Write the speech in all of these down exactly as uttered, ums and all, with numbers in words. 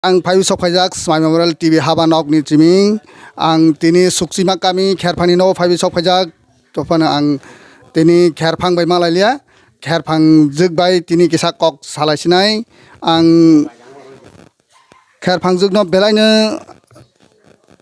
Ang phaiwi sok phaijak Smai Memorial T V haba nokni chiming. Ang tini Suksima kami Kherphangni nogo phaiwi sok phaijak. Tophano ang tini Kherphang bai malai liya. Kherphang jwk bai tini kisa kok salai sinai. Ang Kherphang jwkno belaino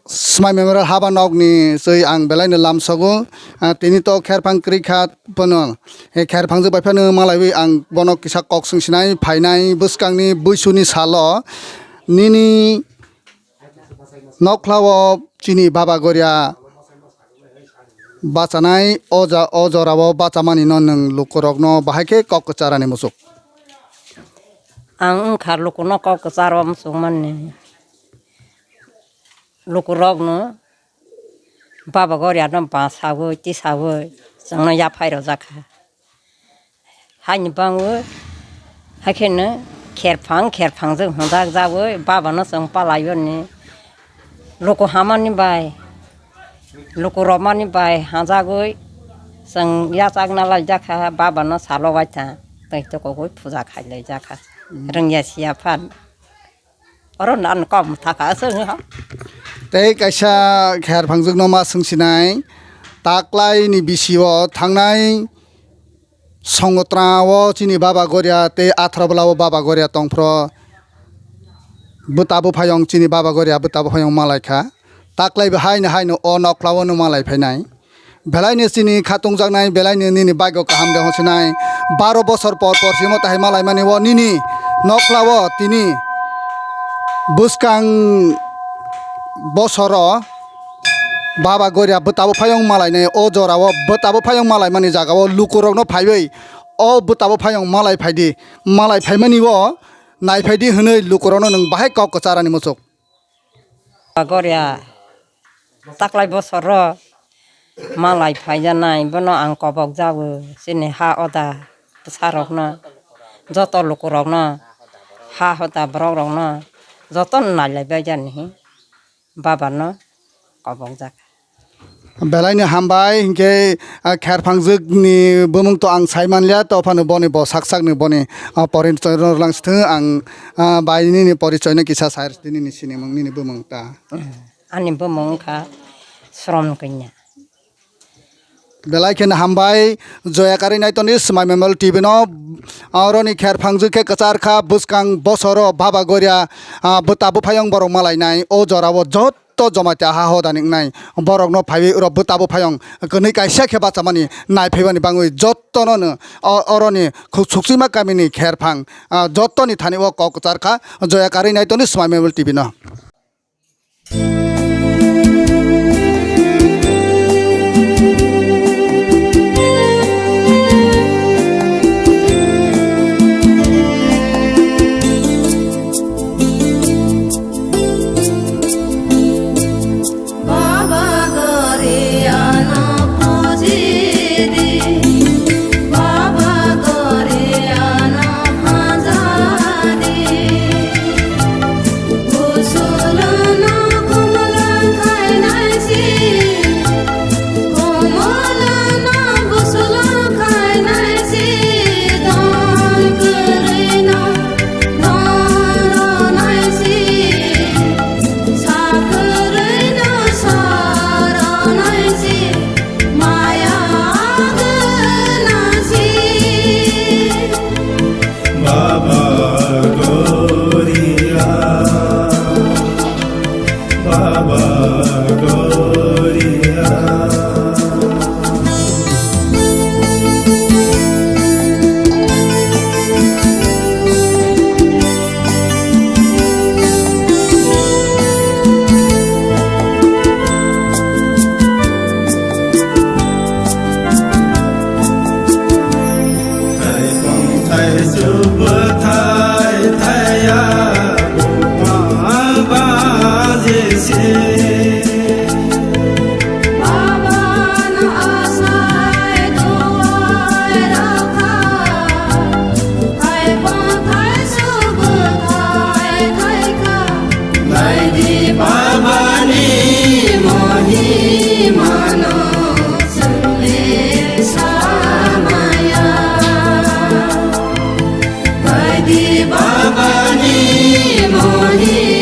Smai Memorial haba nokni swi ang belaino lamsogo. Ah, tini to Kherphang kwrwi kha bono. He Kherphang jwk bai phano malaiwi ang bono kisa kok swng sinai phainai bwskangni buisuni salo. Nini nokhlao chini Baba Goria bachanai o ja-, o jorao bachamani no nwng lukurokno bahai khe kok kwcharani muchuk. Ang wngkha lukuno kok kwcharo muchukmani. Lukurokno Baba Goriano basawi tisawi chwngno yaphai rwjak kha. Haini bangwi, haikheno Kherphang, Kherphang jwk hwnjak jagwi, babano chwng palaio ni. Luku hamani bai, luku romani bai hajagwi, chwng yachakna laijak kha, babano salo waitha, tei tukugwi puja khai laijak kha. Rwngya siya phan. Oro nan kom thaka aswk ha. Tei kaisa Kherphang jwkno ma swngsinai, taklaini bisio thangnai Songotra o chini Baba Goria tei Athra Bwla o Baba Goria tongphro. Bwta bwphayong chini Baba Goria bwta bwphayong malai kha. Taklai bo haino haino o nokla o no malai phainai. Belaino chini khatungjaknai, belaino nini baigo kaham de hwnsinai. Baro bosor por por simo tahai malaimani o nini nokla o tini bwskang bosoro Baba Goria bwta bwphayong malainai o jorao bwta bwphayong malaimani jagao lukurokno phaiwi o bwta bwphayong malai phaidi, malai phaimani o nai phaidi hwnwi lukurokno nwng bahai kok kwcharani muchuk. Baba Goria taklai bosoro malai phaijanai bono ang kobok jago chini ha oda bwsarokno joto lukurokno ha hoda borokrokno jotono nailaibaijani. Babano kobokjak. Belaino hambai, hinkhe, ah, Kherphang jwkni bumung to ang sai manliya, to phano boni bo sak sakni boni, ah, porichoi rwlang sithwng ang, ah, bai nini porichoino kisa sai rwdi nini sinimung, nini bumung ta. Ani bumung wngkha Srom Kanya. Belai kheno hambai, joya karwi naitoni Smai Memorial T V no, ah, oroni Kherphang jwk khe kwchar kha, bwskang bosoro Baba Goria, ah, bwta bwphayong borok malainai, o jorao jotto jomatia ha hoda ni wngnai, borokno phaiwi oro bwta bwphayong kwnwi kaisa khe bachamani nai phaibani bangwi jottono no, o-, oroni khu-, Suksima kamini Kherphang, ah, jottoni thani o kok kwchar kha, joya karwi naitoni Smai Memorial T V no. Baba Gloria, Baba Gloria. Naidi Babani mohimano chwngni samaya. Naidi Babani mohi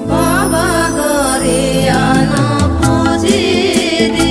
Baba Goriano pujidi,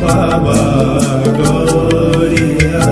Baba Gloria.